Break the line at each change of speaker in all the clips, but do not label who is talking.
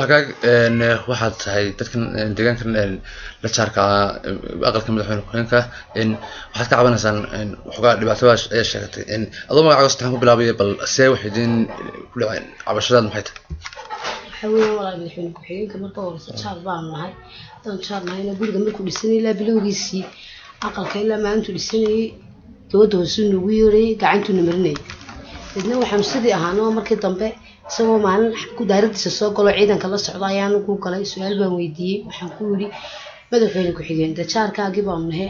Hagaag, waxaad tahay dadkan deegaankan la jaarka aqalka madaxweyne ku-xigeenka. Waxaad ka cabanaysaan waxoogaa dhibaato ayaa sheegatay. Adoo magacaaga saddexan ku bilaabaya, bal see wax idin ku dhaceen? Cabashadaad maxay tahay?
Waxaa weeyaan walaal, madaxweyne ku-xigeenka marka horeysa jaar baanu nahay. Haddaan jaar nahayna, guriga markuu dhisanayay ilaa bilowgiisii aqalka ilaa maalintuu dhisanayay, dowladda hoose nagu yeerayay, gacantuuna marinayay. Dadna waxaanu sidii ahaano. Markii dambe isagoo maalin daaradiisa soo galo, ciidanka la socda ayaan ku galay. Su-aal baan weydiiyey. Waxaan ku yidhi, "Madaxweyne ku-xigeen, dee jaarkaagii baanu nahay,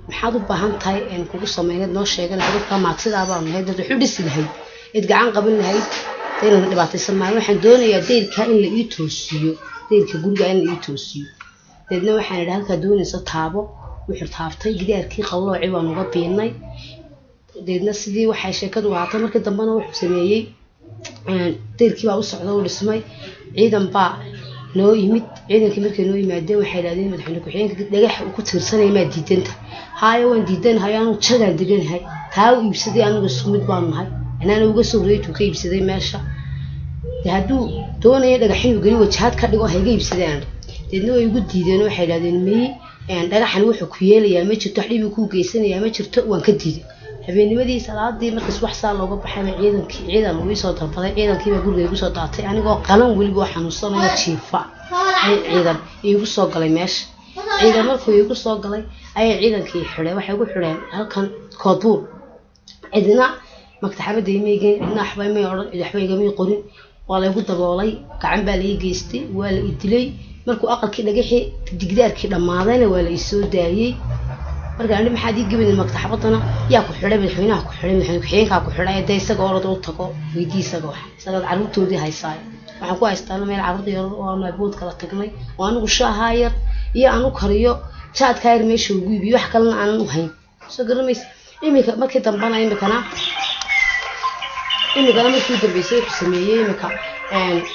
maxaad u baahan tahay een kugu sameyneed noo sheeganaysa? Dadka maagsidaa baanu nahay, dad waxu dhisi lahayd eed gacan qaban lahayd, dee inaan dhibaataysan maayo. Waxaan doonayaa deyrka in la ii toosiyo, deyrka guriga in la ii toosiyo." Deedna waxaan idhi, "Halkaa doonaysa taabo." Wuxuu taabtay gidaarkii, qallooci baan uga biinay. Deedna sidii waxay sheekadu ahaatay. Markii dambena wuxuu sameeyey, deyrkii baa u socda, u dhismay. Ciidan baa noo yimid. Ciidankii markay noo yimaadeen, waxay idhahdeen, "Madaxweyne ku-xigeenka dhagaxa uu ku tiirsanaya maa diidanta?" "Haayo, waan diidanahay, anigu jagaan deganahay, taa u iibsaday, anigu isku mid baanu nahay." Anaana uga soo horreeyay tuu ka iibsaday meesha. Dee hadduu doonayo dhagax inuu geli, wajahaad ka dhigo, hayga iibsadaan. Deedna way igu diideen. Waxay idhahdeen, "Miyi, dhagaxan wuxuu ku yeelayaa ma jirto, wax dhibi kuu geysanayaa ma jirto." Waan ka diiday. Habeennimadii salaadii markaas wax saa looga baxayba, ciidankii ciidan uu soo dalbaday. Ciidankiibaa guriga igu soo daatay anigoo qalan, weliba oo xanuunsanayo, jiifa ay ciidan iigu soo galay meesha. Ciidan markuu iigu soo galay ayay ciidankii xidhay. Waxay igu xidheen halkan Koodbuur. Cidina maktaxabada imay geyn, cidna waxba imay odhan, cid waxba igamay qorin. Waa laygu daboolay, gacan baa la ii geystay, waa la i dilay. Markuu aqalkii dhagaxii digdaarkii dhammaadayna, waa la isoo daayey. Markaan idhi, "Maxaad ii gebaynin maktaxabadana?" "Yaa ku xidhay?" "Madaxweynaha ku xidhay, madaxweyne ku-xigeenkaa ku xidhay. Dee isaga orod u tago, weydii isaga, wax isagaad carruurtoodii haysaayo." Waxaan ku haystaana meel carruurta yar oo aanu abood kala tagnay, oo anigu shaahaa yar iyo aan u kariyo, jaadkaa yar meesha ugu iibiyo, wax kalena aanan u hayn. Soo garamaysa? Iminka markii dambana, imikana markii u dambeysay wuxuu sameeyey, imika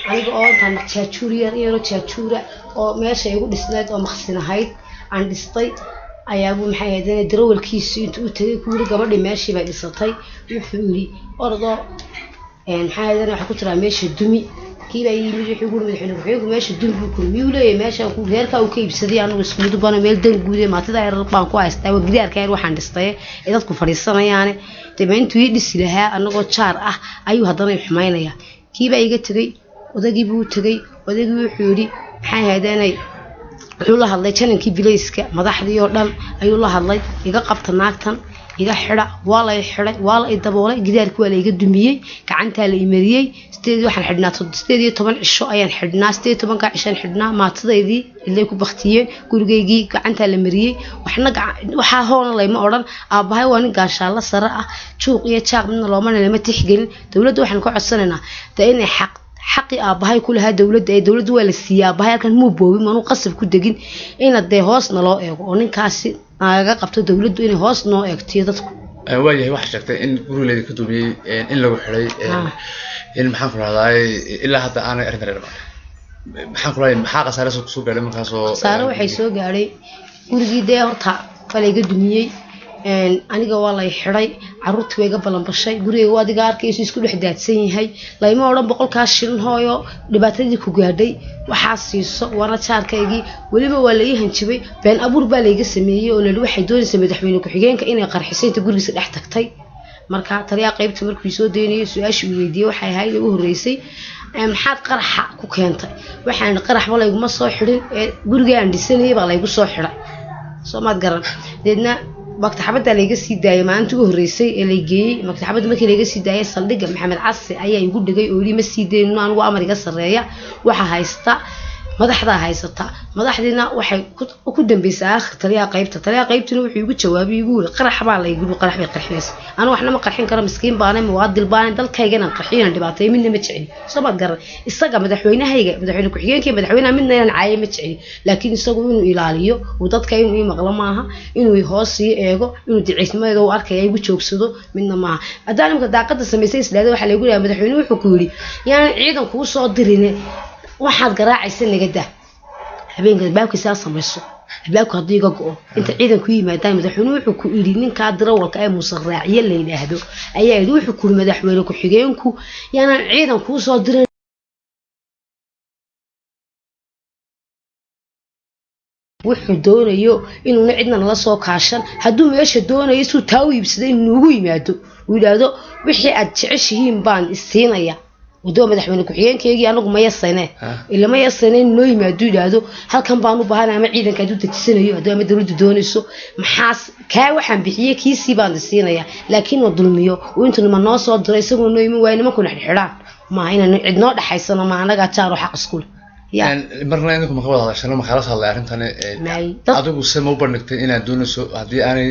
aniga oo intaan jaajuur yar yaroo jaajuura oo meesha igu dhisnayd oo maqsin ahayd aan dhistay, ayaabuu, maxay ahayd, darawalkiisu intuu u tagay ku yiri, "Gabadhii meeshii bay dhisatay." Wuxuu yidhi, "Ordoo, maxay ahayd, waxaa ku tiraa meesha dumi." Kii baa yimid, wuxuu ku yiri, "Madaxweyne ku-xigeenku meesha dumi buu kuri." Miyuu leeyahay meesha ku reerka uu ka iibsaday? Anigu isku mid bana, meel dan guude maatida yar baan ku haystaa, waa gidaarka yar waxaan dhistay ee dadku fadhiisanayaane. Dee intuu ii dhisi lahaa anagoo jaar ah, ayuu haddana i xumaynaya. Kii baa iga tegey, odagii buu tegey. Odagii wuxuu yidhi, maxay ahayd, wuxuu la hadlay janankii bilayska, madaxdii oo dhan ayuu la hadlay, "Iga qabta naagtan, iga xidha." Waa la i xidhay, waa la i daboolay, gidaarkii waa la iga dumiyey, gacantaa la imariyey. Sideed waxaan xidhnaa, 18 cisho ayaan xidhnaa. 18-ka cishaan xidhnaa, maatadaydii cidlay ku baktiyeen, gurigaygii gacantaa la mariyey. Waxna waxaa hoona layma odhan. Aabbahay waa nin gaashaalla sare ah, juuq iyo jaaq midna looma lama tixgelin. Dowladda waxaan ka codsanaynaa dee inay xaqii aabbahay ku lahaa dowladda ee dowladda waa la siiyey. Aabbahay halkan muu boobin, manuu qasab ku degin. Ina dee hoosna loo eego oo ninkaasi nagaga qabto, dowladdu inay hoos noo eegtiyo dadku.
Waayahay, waxaa sheegtay in guriga ka dumiyey, in lagu xidhay, in, maxaan ku rahdaay, ilaa hadda aanay arrintan dhamaan. Maxaan ku rahday, maxaa khasaare soo gaadhay markaasoo?
Khasaare waxay soo gaadhay gurigii, dee horta waa layga dumiyey, aniga waa lay xidhay, caruurtii way iga balanbashay, gurigayga waa adiga arkaysu isku dhex daadsan yahay. Layma odhan 100-kaa shilin hooyo, dhibaatadii ku gaadhay waxaa siiso. Waana jaarkaygii. Weliba waa la ii hanjabay, been abuur baa layga sameeyey oo lali waxay doonaysaa madaxweyne ku-xigeenka inay qarxisay inta gurigiisa dhex tagtay. Marka taliyaha qaybta markuu soo daynayay, su-aashii uu weydiiyey waxay ahayd ugu horreysay, "Maxaad qaraxa ku keentay?" Waxaan qaraxba layguma soo xidhin ee guriga aan dhisanayay baa laygu soo xidhay. Soo maad garan? Deedna maktaxabadda layga sii daayay. Maalintii ugu horreysay ee lay geeyey maktaxabadda, markii layga sii daayay saldhigga, Maxamed Casi ayaa igu dhigay oo yidhi, "Ma sii daynino, anigu amar iga sarreeya waxa haysta madaxdaa haysata." Madaxdiina waxay ku dambeysay aakhir taliyaha qaybta. Taliyaha qaybtuna wuxuu igu jawaabay, igu yiri, "Qarax baa laygu yiri, qarax bay qarxinaysa." Anigu waxna ma qarxin karo, miskiin baanay, muwaadil baanay. Dalkayga inaan qarxiyo, inaan dhibaateeyo midna ma jecli. Soo maad garan? Isaga madaxweynahayga, madaxweyne ku-xigeenka iyo madaxweynaha midna inaan caayo ma jecli, laakiin isagu inuu ilaaliyo uu dadka inuu ii maqlo maaha, inuu hoos ii eego, inuu daciifnimadeeda u arkaya igu joogsado midna maaha. Haddaan imika daaqada samaysay islaada, waxaa laygu yidhaha, "Madaxweyne wuxuu ku yidhi yaanan ciidan kuu soo dirine, waxaad garaacaysa naga dah. Habeenka albaabkiisaa samayso, albaabku haddii iga go-o inta ciidan ku yimaadaan, madaxweyne wuxuu ku yidhi." Ninkaa dirawalka ee Muuse Raaciye la yidhaahdo ayaa yidhi, "Wuxuu ku yidhi madaxweyne ku-xigeenku yaanan ciidan kuu soo dirin." Wuxuu doonayo inuuna cidna nala soo kaashan. Hadduu meesha doonayo suu taa u iibsaday inuu nuugu yimaado, uu yidhaahdo wixii aad jeceshihiin baan isiinaya. Wadoo madaxweyne ku-xigeenkeygii anagu ma yasane, ila ma yasane, inuu noo yimaado, yidhaahdo halkan baan u baahanay, ama ciidanka hadduu dejisanayo, hadduu ama dowladdu doonayso, maxaas kaa waxaan bixiyey kiisii baan isiinaya. Laakiin la dulmiyo uu intuu nima noo soo diro, isaguna noo iman waayo, nimankuna xidhxidhaan maaha, inaan cid noo dhexaysano ma, anagaa jaaro xaq iskule ya.
Marna idinku maka wada hadashano, makala hadlay arrintani?
May.
Adigu se ma u bandhigtay inaad doonayso haddii aanay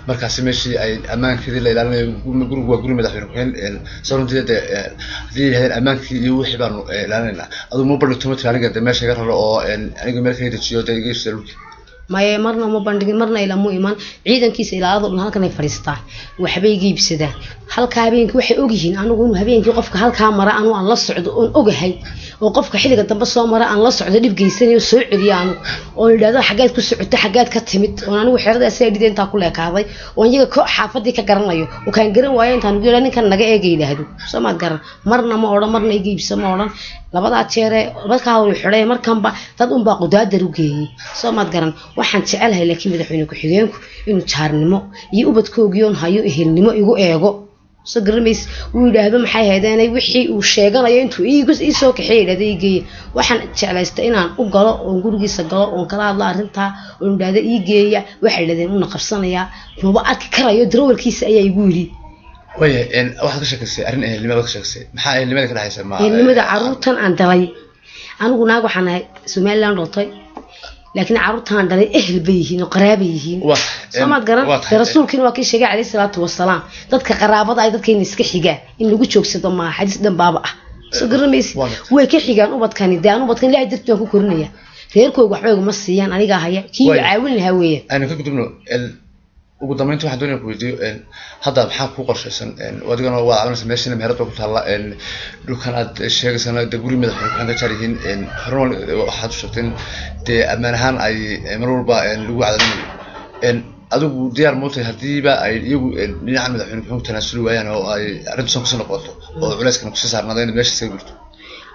markaasi meeshii ay ammaankeedii la ilaalinayo? Gurigu waa guri madaxweyne ku-xigeen sa runtii dee, haddii yidhahdeen ammaankii iyo wixii baanu ilaalinaynaa, adigu ma u bandhigto, ma tiri aniga dee meesha iga raro oo aniga meel kala dejiyo dee iga iibsada dhulkii?
Maye, marna uma bandhigin, marna ilamu iman. Ciidankiisa ilaalada dhan halkan ay fadhiistaan, waxbay iga iibsadaan halkaa habeenkii. Waxay ogyihiin anigu inuu habeenkii qofka halkaa mara anu aan la socdo oon ogahay, oo qofka xilliga dambe soo mara aan la socdo, dhib geysanayo, soo celiyo anigu, oon idhahdo xaggeed ku socoto, xaggeed ka timid, oon anigu xeradaasi ay dhida intaa ku leekaaday, oon iyaga ko xaafadii ka garanayo, oo kaan garan waayo intaan ugu yeedha ninkan naga eega yidhaahdo. Soo maad garan? Marna ma odhan, marna iga iibsa ma odhan. Labadaa jeere markaa hore xidhay, markanba dad unbaa qudaadar u geeyey. Soo maad garan? Waxaan jecelahay laakiin madaxweyne ku-xigeenku inuu jaarnimo iyo ubadkoogiyoon hayo ehelnimo igu eego. Soo garamays? Uu yidhaahdo maxay haydeenay wixii uu sheeganayo intuu ii soo kaxeey yidhahdo ii geeye. Waxaan jeclaystay inaan u galo oon gurigiisa galo oon kala hadlo arrintaa, oon yidhahdo ii geeya. Waxay yidhahdeen una qabsanayaa, maba arki karayo, darawalkiisa ayaa igu yidhi.
Waaya, waxaad ka sheekaysay arrin ehelnimo baad ka sheekaysay. Maxaa ehelnimada ka dhexaysa ma
Ehelnimada caruurtan aan dhalay. Anigu naag waxaan ahay Somaliland dhaltay, laakiin caruurtan aan dhalay ehel bay yihiin oo qaraabay yihiin. Soo maad garan?
Waa tahay.
Dee rasuulkiina waa kii sheegay calayhi salaatu wasalaam, dadka qaraabada ay dadkayna iska xigaan in lagu joogsado maaha, xadiis dhan baaba ah. Soo garanmaysi?
Waa gartay.
Way ka xigaan ubadkani. Dee aan ubadkan Ilaahay dartii baan ku korinaya, reerkooga waxba iguma siiyaan, anigaa haya kii
Waaya.
caawin lahaa weeyaan.
Aynu ka gudubno. Ugu dambeynta waxaan doonaya ku weydiiyo, hadda maxaa kuu qorshaysan? Adigana waad caawinaysa, meeshana meherad baa ku taalla, dhulkan aad sheegaysana dee guri madaxweyne ku-xigeen ka jaar yihiin. Horena waxaad u sheegtay in dee ammaan ahaan ay mar walba lagu cadaadinayo. Adigu diyaar ma u tahay haddiiba ay iyagu dhinacan madaxweyne ku-xigeenku tanaasuli waayaan oo ay arrintu kusii noqoto oo culeyskana kusii saarnaado inaad meesha iskaga gurto?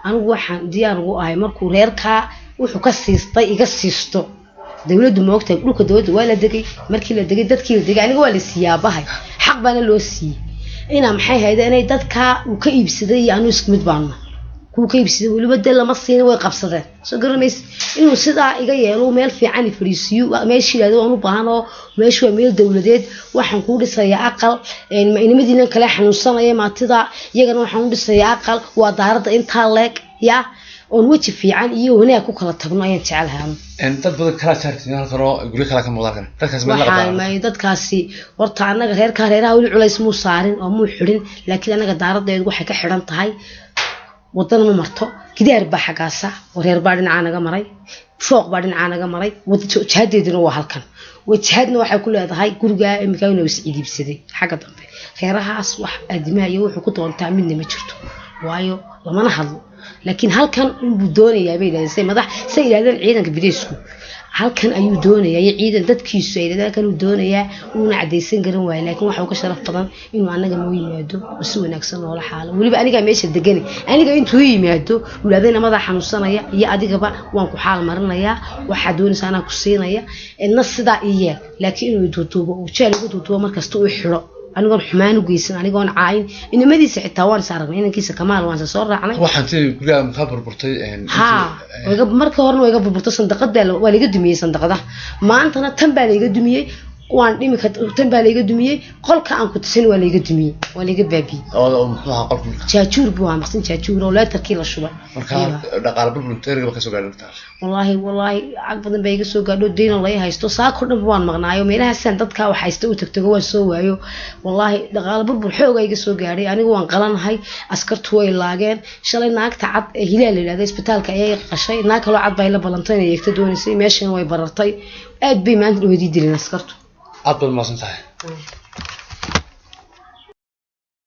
Anigu waxaan diyaar ugu ahay markuu reerkaa wuxuu ka siistay iga siisto. Dowladdu ma ogtahay dhulka dowladda waa la degay. Markii la degay dadkii la degay, aniga waa la siyaabahay, xaq baana loo siiyey inaa maxay hayda inay dadkaa uu ka iibsaday iyo anu isku mid baanna kuu ka iibsaday. Weliba dee lama siinin, way qabsadeen. Soo garanays? Inuu sidaa iga yeelo, meel fiican i fadhiisiiyo, meesha yidhahdo waan u baahan oo meeshu waa meel dowladeed, waxaan kuu dhisayaa aqal. Inimadiinan kale xanuunsanaya maatida iyagana waxaan u dhisayaa aqal, waa daaradda intaa leeg ya, oon weji fiican iyo wanaag ku kala tagno ayaan jecelahay anigu.
Dad badan kala jaartiin halkan oo guryo kala ka muuqda halkan, dadkaas ma la
waxaa
qabtaa?
May, dadkaasi horta annaga reerkaa reeraha weli culays muu saarin oo muu xidhin, laakiin annaga daaradeedu waxay ka xidhan tahay wadana ma marto, gidaar baa xaggaasa oo reer baa dhinacaa naga maray, fooq baa dhinacaa naga maray, wada wajahadeeduna waa halkan. Wajahadna waxay ku leedahay gurigaa iminka inuu is cidiibsaday xagga dambe. Reerahaas wax aadimaha iyo wuxuu ku doontaa midna ma jirto, waayo lamana hadlo, laakiin halkan unbuu doonayaa bay yidhahdeen. Say madax say yidhahdeen ciidanka bideysku halkan ayuu doonayaa iyo ciidan dadkiisu ay yidhahdeen halkan uu doonayaa, uuna cadaysan garan waayo. Laakiin waxa uu ka sharaf badan inuu annaga noo yimaado oo si wanaagsan noola xaalo. Weliba anigaa meesha degani, aniga intuu yimaado uu yidhahdo inamadaa xanuunsanaya iyo adigaba waan ku xaal marinayaa, waxaa doonaysa anaa ku siinaya, idna sidaa ii yeel. Laakiin inuu duuduubo uu jeel igu duuduubo markasta uu xidho, anigoon xumaan u geysan, anigoon caayin inamadiisa xitaa waan is aragnay, inankiisa Kamaal waan isa soo raacnay.
Waxaan tii guriga kaa burburtay
Haa, marka horena waa iga burburtay sandaqada, waa laiga dumiyey sandaqadaha, maantana tan baa laiga dumiyey, waan dhimi tan baa laiga dumiyey, qolka aan ku tusin waa laiga dumiyey, waa laiga baabiyey.
Oo muxuu ahaa qolka marka?
Jaajuur buu ahaa, maqsin jaajuur oo leetarkii la shubay.
Marka dhaqaale burbur intee ka soo gaadhay markaa?
Wallaahi lacag badan baa iga soo gaadho, deyn oo laga haysto, saako dhan waan maqnaayo, meelahaasaan dadka wax haysta u tagtago waan soo waayo. Wallaahi dhaqaale burbur xoogaa iga soo gaadhay. Anigu waan qalanahay, askartu way laageen shalay. Naagta cad ee Hilaal la yidhahda isbitaalka ayay qashay, naag kaloo cad baa ila ballantay inay eegta doonaysay, meeshana way barartay, aad bay maanta dhaweydii dileen askartu.
Aad baad mahadsan tahay.